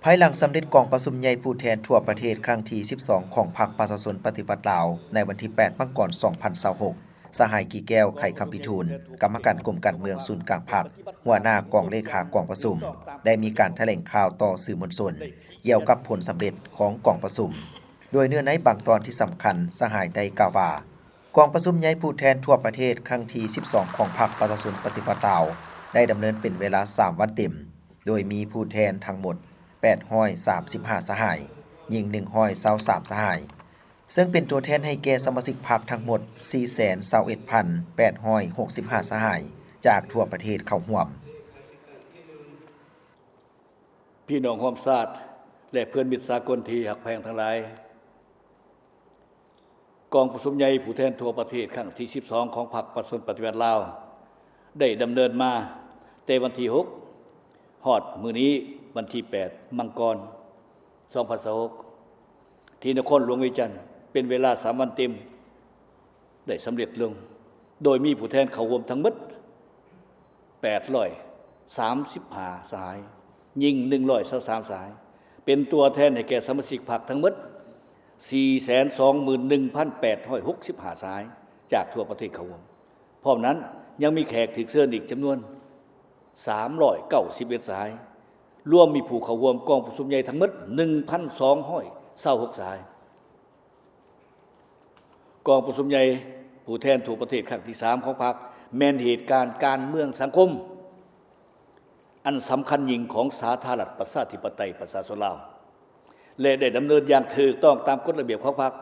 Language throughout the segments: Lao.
ພາຍຫຼັງສຳເລັດກອງປະຊຸມໃຫຍ່ຜູ້ແທນທົ່ວປະເທດຄັ້ງທີສິບສອງ ຂອງພັກປະຊາຊົນປະຕິວັດລາວ ໃນວັນທີແປດ ມັງກອນ ສອງພັນຊາວຫົກ, ສະຫາຍ ກີແກ້ວ ໄຂຄຳພິທູນ ກຳມະການກົມການເມືອງສູນກາງພັກ, ຫົວໜ້າກອງເລຂາກອງປະຊຸມ ໄດ້ມີການຖະແຫຼງຂ່າວຕໍ່ສື່ມວນຊົນ ກ່ຽວກັບຜົນສຳເລັດຂອງກອງປະຊຸມ. ໂດຍເນື້ອໃນບາງຕອນທີ່ສຳຄັນ, ສະຫາຍໄດ້ກ່າວວ່າ, ກອງປະຊຸມໃຫຍ່ຜູ້ແທນທົ່ວປະເທດຄັ້ງທີສິບສອງ ຂອງພັກປະຊາຊົນປະຕິວັດລາວ ໄດ້ດຳເນີນເປັນເວລາສາມວັນເຕັມ, ໂດຍມີຜູ້ແທນທັງໝົດແປດຮ້ອຍສາມສິບຫ້າສະຫາຍ, ຍິງໜຶ່ງຮ້ອຍຊາວສາມສະຫາຍ, ເຊິ່ງເປັນຕົວແທນໃຫ້ແກ່ສະມາຊິກພັກທັງໝົດສີ່ແສນຊາວເອັດພັນແປດຮ້ອຍຫົກສິບຫ້າສະຫາຍ ຈາກທົ່ວປະເທດເຂົ້າຮ່ວມ. ພີ່ນ້ອງຮ່ວມຊາດ ແລະ ເພື່ອນມິດສາກົນທີ່ຮັກແພງທັງຫຼາຍ, ກອງປະຊຸມໃຫຍ່ຜູ້ແທນທົ່ວປະເທດຄັ້ງທີສິບສອງ ຂອງພັກປະຊາຊົນປະຕິວັດລາວ ໄດ້ດຳເນີນມາແຕ່ວັນທີຫົກ ຮອດມື້ນີ້ວັນທີແປດ ມັງກອນ ສອງພັນຊາວຫົກ ທີ່ນະຄອນຫຼວງວຽງຈັນ ເປັນເວລາສາມວັນເຕັມ ໄດ້ສຳເລັດລົງ, ໂດຍມີຜູ້ແທນເຂົ້າຮ່ວມທັງໝົດແປດຮ້ອຍສາມສິບຫ້າສະຫາຍ, ຍິງໜຶ່ງຮ້ອຍຊາວສາມສະຫາຍ, ເປັນຕົວແທນໃຫ້ແກ່ສະມາຊິກພັກທັງໝົດສີ່ແສນສອງໝື່ນໜຶ່ງພັນແປດຮ້ອຍຫົກສິບຫ້າສະຫາຍ ຈາກທົ່ວປະເທດເຂົ້າຮ່ວມ. ພ້ອມນັ້ນຍັງມີແຂກຖືກເຊີນອີກຈຳນວນສາມຮ້ອຍເກົ້າສິບເອັດສະຫາຍ, ລວມມີຜູ້ເຂົ້າຮ່ວມກອງປະຊຸມໃຫຍ່ທັງໝົດໜຶ່ງພັນສອງຮ້ອຍຊາວຫົກສະຫາຍ. ກອງປະຊຸມໃຫຍ່ຜູ້ແທນທົ່ວປະເທດຄັ້ງທີສາມຂອງພັກ ແມ່ນເຫດການການເມືອງສັງຄົມອັນສຳຄັນຍິ່ງຂອງສາທາລະນະລັດປະຊາທິປະໄຕປະຊາຊົນລາວ ແລະ ໄດ້ດຳເນີນຢ່າງຖືກຕ້ອງຕາມກົດລະບຽບຂອງພັກ.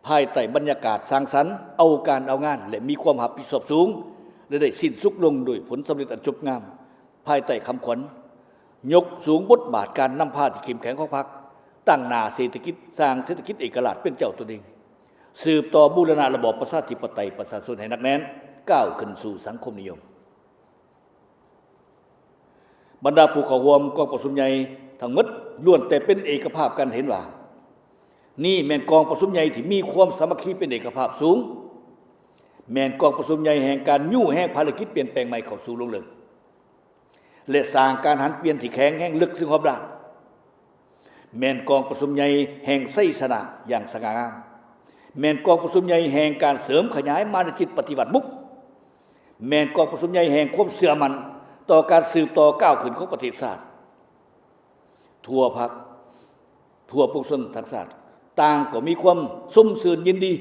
ພາຍໃຕ້ບັນຍາກາດສ້າງສັນ, ເອົາການເອົາງານ ແລະ ມີຄວາມຮັບຜິດຊອບສູງ ແລະ ໄດ້ສິ້ນສຸດລົງດ້ວຍຜົນສຳເລັດອັນຈົບງາມ ພາຍໃຕ້ຄຳຂວັນ ຍົກສູງບົດບາດການນຳພາທີ່ເຂັ້ມແຂງຂອງພັກ, ຕັ້ງໜ້າເສດຖະກິດ, ສ້າງເສດຖະກິດເອກະລາດເປັນເຈົ້າຕົນເອງ, ສືບຕໍ່ບູລະນະລະບອບປະຊາທິປະໄຕປະຊາຊົນໃຫ້ໜັກແໜ້ນ, ກ້າວຂຶ້ນສູ່ສັງຄົມນິຍົມ. ບັນດາຜູ້ເຂົ້າຮ່ວມກອງປະຊຸມໃຫຍ່ທັງໝົດ ລ້ວນແຕ່ເປັນເອກະພາບກັນເຫັນວ່າ, ນີ້ແມ່ນກອງປະຊຸມໃຫຍ່ທີ່ມີຄວາມສາມັກຄີເປັນເອກະພາບສູງ, ແມ່ນກອງປະຊຸມໃຫຍ່ແຫ່ງການຍູ້ແຮງພາລະກິດປ່ຽນແປງໃໝ່ເຂົ້າສູ່ລົງເລິກ ແລະ ສ້າງການຫັນປ່ຽນທີ່ແຂງແຮງເລິກເຊິ່ງຮອບດ້ານ, ແມ່ນກອງປະຊຸມໃຫຍ່ແຫ່ງໄຊຊະນະຢ່າງສະຫງ່າງາມ, ແມ່ນກອງປະຊຸມໃຫຍ່ແຫ່ງການເສີມຂະຫຍາຍມານະຈິດປະຕິວັດບຸກ, ແມ່ນກອງປະຊຸມໃຫຍ່ແຫ່ງຄວາມເຊື່ອໝັ້ນຕໍ່ການສືບຕໍ່ກ້າວຂຶ້ນຂອງປະເທດຊາດ. ທົ່ວພັກ, ທົ່ວປວງຊົນທັງຊາດ ຕ່າງກໍມີຄວາມຊົມຊື່ນຍິນດີ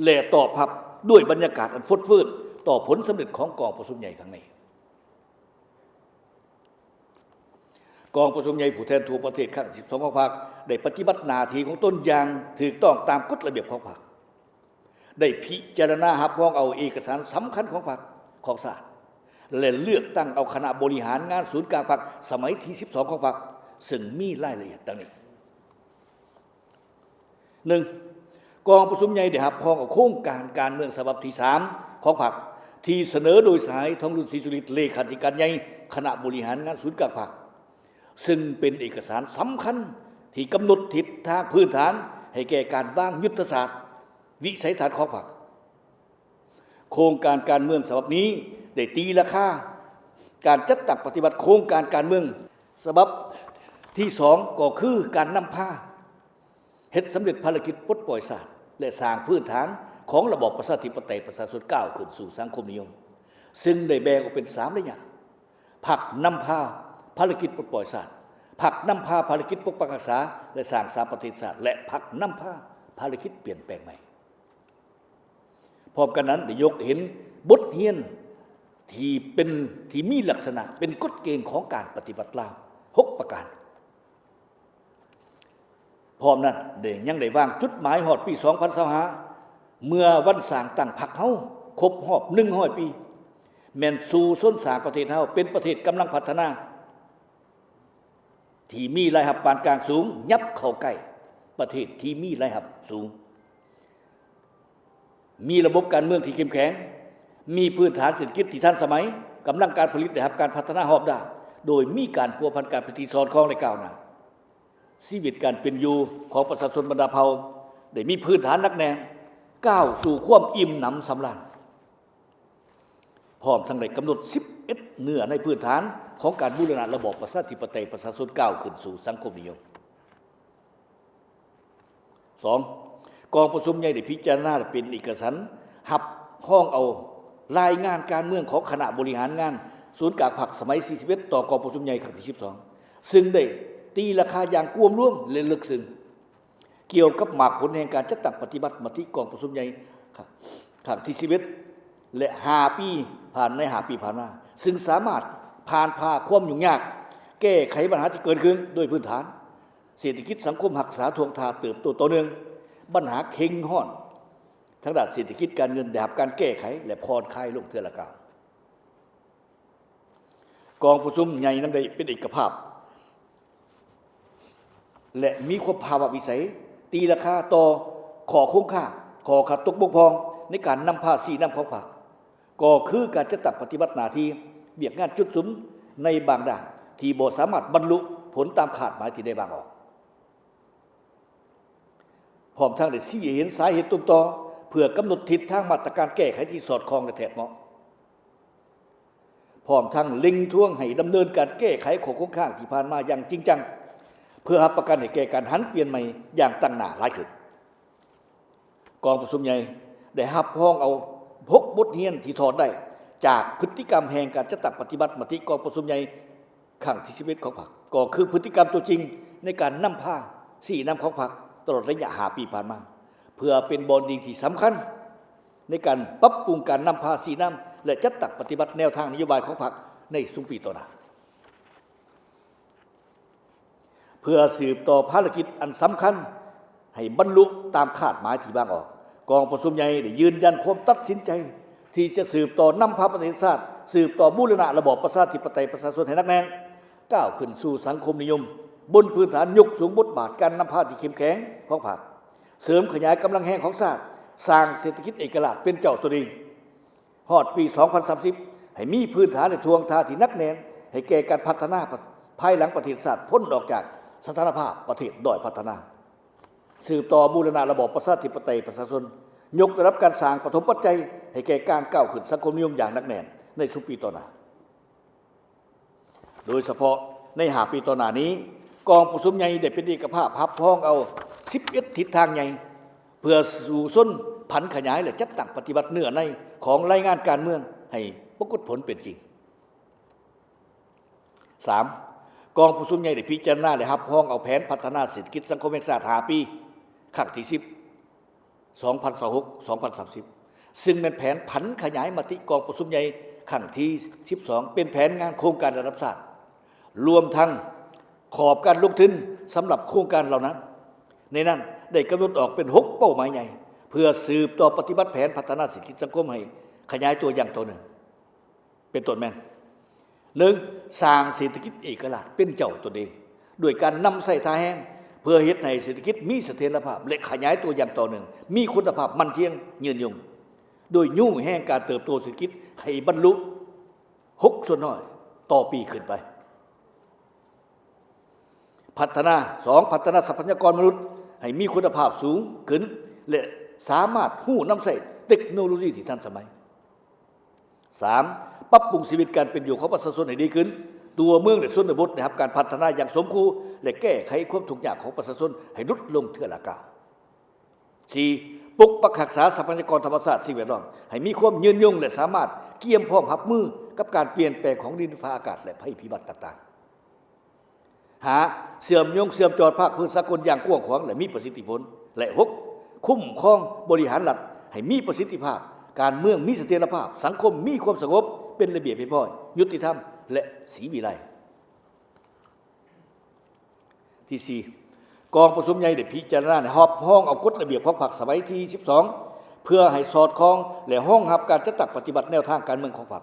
ແລະ ຕອບຮັບດ້ວຍບັນຍາກາດອັນຟົດຟື້ນຕໍ່ຜົນສຳເລັດຂອງກອງປະຊຸມໃຫຍ່ຄັ້ງນີ້. ກອງປະຊຸມໃຫຍ່ຜູ້ແທນທົ່ວປະເທດຄັ້ງທີສິບສອງຂອງພັກ ໄດ້ປະຕິບັດໜ້າທີ່ຂອງຕົນຢ່າງຖືກຕ້ອງຕາມກົດລະບຽບຂອງພັກ, ໄດ້ພິຈາລະນາຮັບຮອງເອົາເອກະສານສຳຄັນຂອງພັກ, ຂອງຊາດ ແລະ ເລືອກຕັ້ງເອົາຄະນະບໍລິຫານງານສູນກາງພັກສະໄໝທີສິບສອງຂອງພັກ, ເຊິ່ງມີລາຍລະອຽດດັ່ງນີ້. ໜຶ່ງ, ກອງປະຊຸມໃຫຍ່ໄດ້ຮັບຮອງເອົາໂຄງການການເມືອງສະບັບທີສາມຂອງພັກ ທີ່ສະເໜີໂດຍ ສະຫາຍ ທອງລຸນ ສີສຸລິດ ເລຂາທິການໃຫຍ່ຄະນະບໍລິຫານງານສູນກາງພັກ, ເຊິ່ງເປັນເອກະສານສຳຄັນທີ່ກຳນົດທິດທາງພື້ນຖານໃຫ້ແກ່ການວາງຍຸດທະສາດ, ວິໄສທັດຂອງພັກ. ໂຄງການການເມືອງສະບັບນີ້ໄດ້ຕີລາຄາການຈັດຕັ້ງປະຕິບັດໂຄງການການເມືອງສະບັບທີສອງ ກໍຄືການນຳພາເຮັດສຳເລັດພາລະກິດປົດປ່ອຍຊາດ ແລະ ສ້າງພື້ນຖານຂອງລະບອບປະຊາທິປະໄຕປະຊາຊົນ ກ້າວຂຶ້ນສູ່ສັງຄົມນິຍົມ, ເຊິ່ງໄດ້ແບ່ງອອກເປັນສາມໄລຍະ: ພັກນຳພາພາລະກິດປົດປ່ອຍຊາດ, ພັກນຳພາພາລະກິດປົກປັກຮັກສາ ແລະ ສ້າງສາປະເທດຊາດ ແລະ ພັກນຳພາພາລະກິດປ່ຽນແປງໃໝ່. ພ້ອມກັນນັ້ນ ໄດ້ຍົກເຫັນບົດຮຽນທີ່ເປັນ, ທີ່ມີລັກສະນະເປັນກົດເກນຂອງການປະຕິວັດລາວ ຫົກປະການ. ພ້ອມນັ້ນ ໄດ້, ຍັງໄດ້ວາງຈຸດໝາຍຮອດປີສອງພັນຊາວຫ້າ ເມື່ອວັນສ້າງຕັ້ງພັກເຮົາຄົບຮອບໜຶ່ງຮ້ອຍປີ, ແມ່ນສູ້ຊົນສ້າງປະເທດເຮົາເປັນປະເທດກຳລັງພັດທະນາ ທີ່ມີລາຍຮັບປານກາງສູງ ຫຍັບເຂົ້າໃກ້ປະເທດທີ່ມີລາຍຮັບສູງ, ມີລະບົບການເມືອງທີ່ເຂັ້ມແຂງ, ມີພື້ນຖານເສດຖະກິດທີ່ທັນສະໄໝ, ກຳລັງການຜະລິດໄດ້ຮັບການພັດທະນາຮອບດ້ານ, ໂດຍມີການພົວພັນການພິທີສອດຄ່ອງ ແລະ ກ້າວໜ້າ. ຊີວິດການເປັນຢູ່ຂອງປະຊາຊົນບັນດາເຜົ່າໄດ້ມີພື້ນຖານໜັກແໜ້ນ, ກ້າວສູ່ຄວາມອີ່ມໜຳສຳລານ. ພ້ອມທັງໄດ້ກຳນົດສິບເອັດເນື້ອໃນພື້ນຖານ ຂອງການບູລະນະລະບອບປະຊາທິປະໄຕປະຊາຊົນ ກ້າວຂຶ້ນສູ່ສັງຄົມນິຍົມ. ສອງ, ກອງປະຊຸມໃຫຍ່ໄດ້ພິຈາລະນາ ແລະ ເປັນເອກະສັນຮັບຮອງເອົາລາຍງານການເມືອງຂອງຄະນະບໍລິຫານງານສູນກາງພັກສະໄໝທີສິບເອັດ ຕໍ່ກອງປະຊຸມໃຫຍ່ຄັ້ງທີສິບສອງ ຊຶ່ງໄດ້ຕີລາຄາຢ່າງກວມລວມ ແລະ ເລິກເຊິ່ງ ກ່ຽວກັບໝາກຜົນແຫ່ງການຈັດຕັ້ງປະຕິບັດມະຕິກອງປະຊຸມໃຫຍ່ຄັ້ງທີສິບເອັດ ແລະ ຫ້າປີຜ່ານ ໃນຫ້າປີຜ່ານມາ, ຊຶ່ງສາມາດຜ່ານຜ່າຄວາມຫຍຸ້ງຍາກ, ແກ້ໄຂບັນຫາທີ່ເກີດຂຶ້ນໂດຍພື້ນຖານເສດຖະກິດສັງຄົມ, ຮັກສາທ່ວງທ່າເຕີບໂຕຕໍ່ເນື່ອງ, ບັນຫາເຄັ່ງຮ້ອນທາງດ້ານເສດຖະກິດການເງິນໄດ້ຮັບການແກ້ໄຂ ແລະ ຜ່ອນຄາຍລົງເທື່ອລະກ້າວ. ກອງປະຊຸມໃຫຍ່ນັ້ນໄດ້ເປັນເອກະພາບ ແລະ ມີຄວາມພາວະວິໄສ ຕີລາຄາຕໍ່ຂໍ້ຄົງຄ້າງ, ຂໍ້ຂັດຕົກບົກຜ່ອງໃນການນຳພາຊີ້ນຳຂອງພັກ, ກໍຄືການຈັດຕັ້ງປະຕິບັດໜ້າທີ່, ວຽກງານຈຸດສຸມໃນບາງດ້ານທີ່ບໍ່ສາມາດບັນລຸຜົນຕາມຄາດໝາຍທີ່ໄດ້ວາງອອກ. ພ້ອມທັງໄດ້ຊີ້ໃຫ້ເຫັນສາເຫດຕົ້ນຕໍ ເພື່ອກຳນົດທິດທາງມາດຕະການແກ້ໄຂທີ່ສອດຄ່ອງ ແລະ ແທດເໝາະ, ພ້ອມທັງເລັ່ງທວງໃຫ້ດຳເນີນການແກ້ໄຂຂໍ້ຄົງຄ້າງທີ່ຜ່ານມາຢ່າງຈິງຈັງ ເພື່ອຮັບປະກັນໃຫ້ແກ່ການຫັນປ່ຽນໃໝ່ຢ່າງຕັ້ງໜ້າຫຼາຍຂຶ້ນ. ກອງປະຊຸມໃຫຍ່ໄດ້ຮັບຮອງເອົາຫົກບົດຮຽນທີ່ຖອດໄດ້ຈາກພຶດຕິກຳແຫ່ງການຈັດຕັ້ງປະຕິບັດມະຕິກອງປະຊຸມໃຫຍ່ ຄັ້ງທີສິບເອັດຂອງພັກ, ກໍຄືພຶດຕິກຳຕົວຈິງໃນການນຳພາຊີ້ນຳຂອງພັກຕະຫຼອດໄລຍະຫ້າປີຜ່ານມາ, ເພື່ອເປັນບ່ອນອີງທີ່ສຳຄັນໃນການປັບປຸງການນຳພາຊີ້ນຳ ແລະ ຈັດຕັ້ງປະຕິບັດແນວທາງນະໂຍບາຍຂອງພັກໃນຊຸມປີຕໍ່ໜ້າ, ເພື່ອສືບຕໍ່ພາລະກິດອັນສຳຄັນ ໃຫ້ບັນລຸຕາມຄາດໝາຍທີ່ວາງອອກ. ກອງປະຊຸມໃຫຍ່ໄດ້ຢືນຢັນຄວາມຕັດສິນໃຈທີ່ຈະສືບຕໍ່ນຳພາປະເທດຊາດ ສືບຕໍ່ບູລະນະລະບອບປະຊາທິປະໄຕປະຊາຊົນໃຫ້ໜັກແໜ້ນ, ກ້າວຂຶ້ນສູ່ສັງຄົມນິຍົມ ບົນພື້ນຖານຍົກສູງບົດບາດການນຳພາທີ່ເຂັ້ມແຂງຂອງພັກ, ເສີມຂະຫຍາຍກຳລັງແຮງຂອງຊາດ, ສ້າງເສດຖະກິດເອກະລາດເປັນເຈົ້າຕົນເອງ ຮອດປີສອງພັນສາມສິບ ໃຫ້ມີພື້ນຖານ ແລະ ທ່ວງທ່າທີ່ໜັກແໜ້ນ ໃຫ້ແກ່ການພັດທະນາພາຍຫຼັງປະເທດຊາດພົ້ນອອກຈາກສະຖານະພາບປະເທດດ້ອຍພັດທະນາ. ສືບຕໍ່ບູລະນະລະບອບປະຊາທິປະໄຕປະຊາຊົນ, ຍົກລະດັບການສ້າງປະຖົມປັດໄຈໃຫ້ແກ່ການກ້າວຂຶ້ນສັງຄົມນິຍົມຢ່າງໜັກແໜ້ນໃນຊຸມປີຕໍ່ໜ້າ. ໂດຍສະເພາະໃນຫ້າປີຕໍ່ໜ້ານີ້, ກອງປະຊຸມໃຫຍ່ໄດ້ເປັນເອກະພາບຮັບຮອງເອົາສິບເອັດທິດທາງໃຫຍ່ ເພື່ອສູ້ຊົນຜັນຂະຫຍາຍ ແລະ ຈັດຕັ້ງປະຕິບັດເນື້ອໃນຂອງລາຍງານການເມືອງໃຫ້ປາກົດຜົນເປັນຈິງ. ສາມ, ກອງປະຊຸມໃຫຍ່ໄດ້ພິຈາລະນາ ແລະ ຮັບຮອງເອົາແຜນພັດທະນາເສດຖະກິດສັງຄົມແຫ່ງຊາດຫ້າປີ ຄັ້ງທີສິບ ສອງພັນຊາວຫົກ ສອງພັນສາມສິບ ຊຶ່ງແມ່ນແຜນຜັນຂະຫຍາຍມະຕິກອງປະຊຸມໃຫຍ່ຄັ້ງທີສິບສອງ ເປັນແຜນງານໂຄງການລະດັບຊາດ, ລວມທັງຂອບການລົງທຶນສຳລັບໂຄງການເຫຼົ່ານັ້ນ. ໃນນັ້ນໄດ້ກຳນົດອອກເປັນຫົກເປົ້າໝາຍໃຫຍ່ ເພື່ອສືບຕໍ່ປະຕິບັດແຜນພັດທະນາເສດຖະກິດສັງຄົມໃຫ້ຂະຫຍາຍຕົວຢ່າງຕໍ່ເນື່ອງ. ເປັນຕົ້ນແມ່ນ ໜຶ່ງ, ສ້າງເສດຖະກິດເອກະລາດເປັນເຈົ້າຕົນເອງ ດ້ວຍການນຳໃຊ້ທ່າແຮງ ເພື່ອເຮັດໃຫ້ເສດຖະກິດມີສະຖຽນລະພາບ ແລະ ຂະຫຍາຍຕົວຢ່າງຕໍ່ເນື່ອງ, ມີຄຸນນະພາບໝັ້ນທ່ຽງ, ຍືນຍົງ, ໂດຍຍູ້ແຮງການເຕີບໂຕເສດຖະກິດໃຫ້ບັນລຸຫົກສ່ວນຮ້ອຍຕໍ່ປີຂຶ້ນໄປ. ພັດທະນາ, ສອງ, ພັດທະນາຊັບພະຍາກອນມະນຸດໃຫ້ມີຄຸນນະພາບສູງຂຶ້ນ ແລະ ສາມາດຮູ້ນຳໃຊ້ເຕັກໂນໂລຢີທີ່ທັນສະໄໝ. ສາມ, ປັບປຸງຊີວິດການເປັນຢູ່ຂອງປະຊາຊົນໃຫ້ດີຂຶ້ນ, ຕົວເມືອງ ແລະ ຊົນນະບົດໄດ້ຮັບການພັດທະນາຢ່າງສົມຄູ່ ແລະ ແກ້ໄຂຄວາມທຸກຍາກຂອງປະຊາຊົນໃຫ້ຫຼຸດລົງເທື່ອລະກ້າວ. ສີ່, ປົກປັກຮັກສາຊັບພະຍາກອນທຳມະຊາດ ສິ່ງແວດລ້ອມໃຫ້ມີຄວາມຍືນຍົງ ແລະ ສາມາດກຽມພ້ອມຮັບມືກັບການປ່ຽນແປງຂອງດິນຟ້າອາກາດ ແລະ ໄພພິບັດຕ່າງໆ. ຫ້າ, ເຊື່ອມໂຍງເຊື່ອມຈອດພາກພື້ນສາກົນຢ່າງກວ້າງຂວາງ ແລະ ມີປະສິດທິຜົນ ແລະ ຫົກ, ຄຸ້ມຄອງບໍລິຫານລັດໃຫ້ມີປະສິດທິພາບ, ການເມືອງມີສະຖຽນລະພາບ, ສັງຄົມມີຄວາມສະຫງົບ, ເປັນລະບຽບຮຽບຮ້ອຍ, ຍຸຕິທຳ ແລະ ສີວິໄລ. ທີສີ່, ກອງປະຊຸມໃຫຍ່ໄດ້ພິຈາລະນາ ແລະ ຮັບຮອງເອົາກົດລະບຽບຂອງພັກສະໄໝທີສິບສອງ ເພື່ອໃຫ້ສອດຄ່ອງ ແລະ ຮອງຮັບການຈັດຕັ້ງປະຕິບັດແນວທາງການເມືອງຂອງພັກ,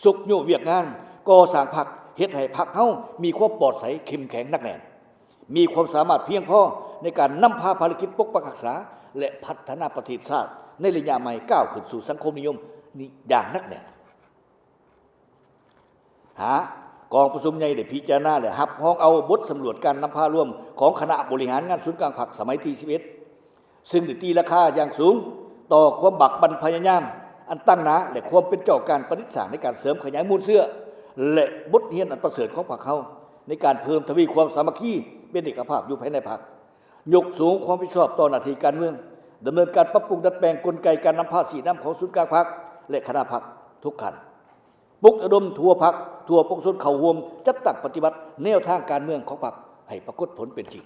ຊຸກຍູ້ວຽກງານກໍ່ສ້າງພັກ, ເຮັດໃຫ້ພັກເຮົາມີຄວາມປອດໃສ, ເຂັ້ມແຂງ, ໜັກແໜ້ນ, ມີຄວາມສາມາດພຽງພໍໃນການນຳພາພາລະກິດປົກປັກຮັກສາ ແລະ ພັດທະນາປະເທດຊາດໃນໄລຍະໃໝ່ ກ້າວຂຶ້ນສູ່ສັງຄົມນິຍົມນີ້ຢ່າງໜັກແໜ້ນ. ຫ້າ, ກອງປະຊຸມໃຫຍ່ໄດ້ພິຈາລະນາ ແລະ ຮັບຮອງເອົາບົດສຳຫຼວດການນຳພາລວມຂອງຄະນະບໍລິຫານງານສູນກາງພັກສະໄໝທີສິບເອັດ ຊຶ່ງໄດ້ຕີລາຄາຢ່າງສູງຕໍ່ຄວາມບາກບັ່ນພະຍາຍາມອັນຕັ້ງໜ້າ ແລະ ຄວາມເປັນເຈົ້າການປະດິດສ້າງໃນການເສີມຂະຫຍາຍມູນເຊື້ອ ແລະ ບົດຮຽນອັນປະເສີດຂອງພັກເຮົາ ໃນການເພີ່ມທະວີຄວາມສາມັກຄີເປັນເອກະພາບຢູ່ພາຍໃນພັກ, ຍົກສູງຄວາມຮັບຜິດຊອບຕໍ່ໜ້າທີ່ການເມືອງ, ດຳເນີນການປັບປຸງດັດແປງກົນໄກການນຳພາຊີ້ນຳຂອງສູນກາງພັກ ແລະ ຄະນະພັກທຸກຂັ້ນ, ປຸກລະດົມທົ່ວພັກ, ທົ່ວປວງຊົນເຂົ້າຮ່ວມຈັດຕັ້ງປະຕິບັດແນວທາງການເມືອງຂອງພັກໃຫ້ປາກົດຜົນເປັນຈິງ.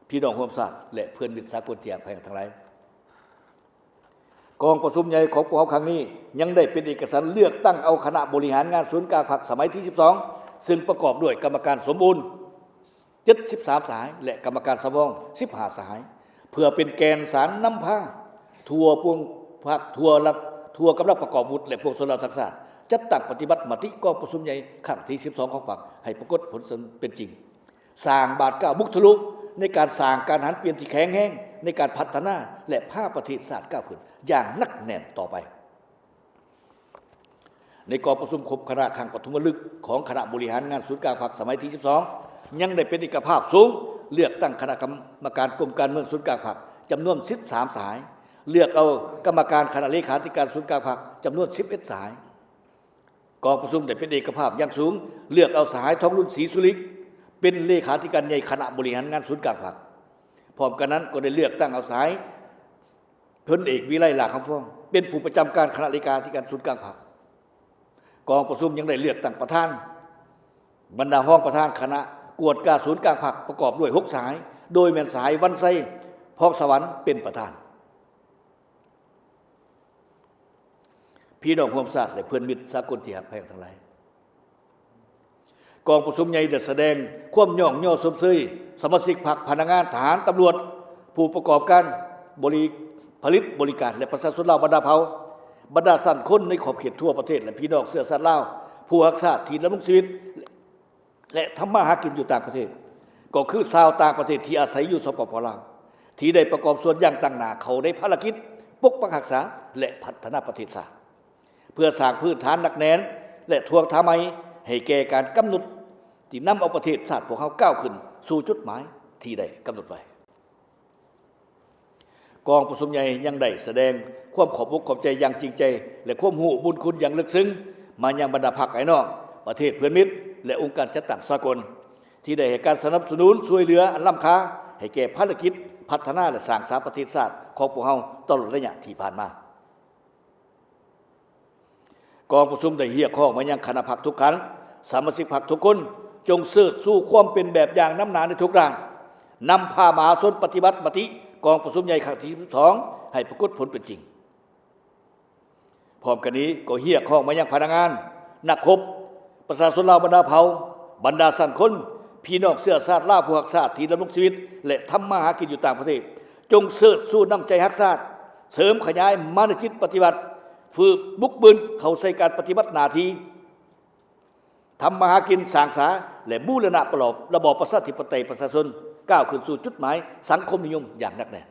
ພີ່ນ້ອງຮ່ວມຊາດ ແລະ ເພື່ອນມິດສາກົນທີ່ຮັກແພງທັງຫຼາຍ, ກອງປະຊຸມໃຫຍ່ຂອງພວກເຮົາຄັ້ງນີ້ ຍັງໄດ້ເປັນເອກະສັນເລືອກຕັ້ງເອົາຄະນະບໍລິຫານງານສູນກາງພັກສະໄໝທີສິບສອງ ເຊິ່ງປະກອບດ້ວຍກຳມະການສົມບູນເຈັດສິບສາມສະຫາຍ ແລະ ກຳມະການສຳຮອງສິບຫ້າສະຫາຍ ເພື່ອເປັນແກ່ນສານນຳພາທົ່ວພວງພັກ, ທົ່ວລັດ, ທົ່ວກຳລັງປະກອບອາວຸດ ແລະ ປວງຊົນລາວທັງຊາດ ຈັດຕັ້ງປະຕິບັດມະຕິກອງປະຊຸມໃຫຍ່ຄັ້ງທີສິບສອງຂອງພັກໃຫ້ປາກົດຜົນເປັນຈິງ. ສ້າງບາດກ້າວບຸກທະລຸໃນການສ້າງການຫັນປ່ຽນທີ່ແຂງແຮງໃນການພັດທະນາ ແລະ ພາປະເທດຊາດກ້າວຂຶ້ນຢ່າງໜັກແໜ້ນຕໍ່ໄປ. ໃນກອງປະຊຸມຄົບຄະນະຄັ້ງປະຖົມມະລຶກຂອງຄະນະບໍລິຫານງານສູນກາງພັກສະໄໝທີສິບສອງ ຍັງໄດ້ເປັນເອກະພາບສູງ ເລືອກຕັ້ງຄະນະກຳມະການກົມການເມືອງສູນກາງພັກຈຳນວນສິບສາມສະຫາຍ, ເລືອກເອົາກຳມະການຄະນະເລຂາທິການສູນກາງພັກຈຳນວນສິບເອັດສະຫາຍ. ກອງປະຊຸມໄດ້ເປັນເອກະພາບຢ່າງສູງ ເລືອກເອົາສະຫາຍ ທອງລຸນ ສີສຸລິກ ເປັນເລຂາທິການໃຫຍ່ຄະນະບໍລິຫານງານສູນກາງພັກ. ພ້ອມກັນນັ້ນກໍໄດ້ເລືອກຕັ້ງເອົາສະຫາຍ ພົນເອກ ວິໄລ ຫຼ້າຄຳຟອງ ເປັນຜູ້ປະຈຳການຄະນະເລຂາທິການສູນກາງພັກ. ກອງປະຊຸມຍັງໄດ້ເລືອກຕັ້ງປະທານ, ບັນດາຮອງປະທານຄະນະກວດກາສູນກາງພັກປະກອບດ້ວຍຫົກສະຫາຍ, ໂດຍແມ່ນສະຫາຍ ວັນໄຊ ພອງສະຫວັນ ເປັນປະທານ. ພີ່ນ້ອງຮ່ວມຊາດ ແລະ ເພື່ອນມິດສາກົນທີ່ຮັກແພງທັງຫຼາຍ, ກອງປະຊຸມໃຫຍ່ໄດ້ສະແດງຄວາມຍ້ອງຍໍຊົມເຊີຍສະມາຊິກພັກ, ພະນັກງານ, ທະຫານ, ຕຳຫຼວດ, ຜູ້ປະກອບການບໍລິ ຜະລິດບໍລິການ ແລະ ປະຊາຊົນລາວບັນດາເຜົ່າ, ບັນດາຊັ້ນຄົນໃນຂອບເຂດທົ່ວປະເທດ ແລະ ພີ່ນ້ອງເຊື້ອຊາດລາວຜູ້ຮັກຊາດທີ່ດຳລົງຊີວິດ ແລະ ທຳມາຫາກິນຢູ່ຕ່າງປະເທດ, ກໍຄືຊາວຕ່າງປະເທດທີ່ອາໄສຢູ່ ສປປ ລາວ ທີ່ໄດ້ປະກອບສ່ວນຢ່າງຕັ້ງໜ້າເຂົ້າໃນພາລະກິດປົກປັກຮັກສາ ແລະ ພັດທະນາປະເທດຊາດ ເພື່ອສ້າງພື້ນຖານໜັກແໜ້ນ ແລະ ທວງຖາມໃໝ່ໃຫ້ແກ່ການກຳນົດ ທີ່ນຳເອົາປະເທດຊາດພວກເຮົາກ້າວຂຶ້ນສູ່ຈຸດໝາຍທີ່ໄດ້ກຳນົດໄວ້. ກອງປະຊຸມໃຫຍ່ຍັງໄດ້ສະແດງຄວາມຂອບອົກຂອບໃຈຢ່າງຈິງໃຈ ແລະ ຄວາມຮູ້ບຸນຄຸນຢ່າງເລິກເຊິ່ງມາຍັງບັນດາພັກອ້າຍນ້ອງ, ປະເທດເພື່ອນມິດ ແລະ ອົງການຈັດຕັ້ງສາກົນ ທີ່ໄດ້ໃຫ້ການສະໜັບສະໜູນຊ່ວຍເຫຼືອອັນລ້ຳຄ່າໃຫ້ແກ່ພາລະກິດພັດທະນາ ແລະ ສ້າງສາປະເທດຊາດຂອງພວກເຮົາຕະຫຼອດໄລຍະທີ່ຜ່ານມາ. ກອງປະຊຸມໄດ້ຮຽກຮ້ອງມາຍັງຄະນະພັກທຸກຂັ້ນ, ສະມາຊິກພັກທຸກຄົນ ຈົ່ງເຊີດຊູຄວາມເປັນແບບຢ່າງນຳໜ້າໃນທຸກດ້ານ, ນຳພາມະຫາຊົນປະຕິບັດມະຕິກອງປະຊຸມໃຫຍ່ຄັ້ງທີສິບສອງ ໃຫ້ປາກົດຜົນເປັນຈິງ. ພ້ອມກັນນີ້ກໍຮຽກຮ້ອງມາຍັງພະນັກງານ, ນັກຮົບ, ປະຊາຊົນລາວບັນດາເຜົ່າ, ບັນດາຊັ້ນຄົນ, ພີ່ນ້ອງເຊື້ອຊາດລາວຜູ້ຮັກຊາດທີ່ດຳລົງຊີວິດ ແລະ ທຳມາຫາກິນຢູ່ຕ່າງປະເທດ, ຈົ່ງເຊີດຊູນ້ຳໃຈຮັກຊາດ, ເສີມຂະຫຍາຍມານະຈິດປະຕິວັດ, ຝຶກບຸກບືນເຂົ້າໃສ່ການປະຕິບັດໜ້າທີ່, ທຳມາຫາກິນ, ສ້າງສາ ແລະ ບູລະນະປະລອບລະບອບປະຊາທິປະໄຕປະຊາຊົນ ກ້າວຂຶ້ນສູ່ຈຸດໝາຍສັງຄົມນິຍົມຢ່າງໜັກແໜ້ນ.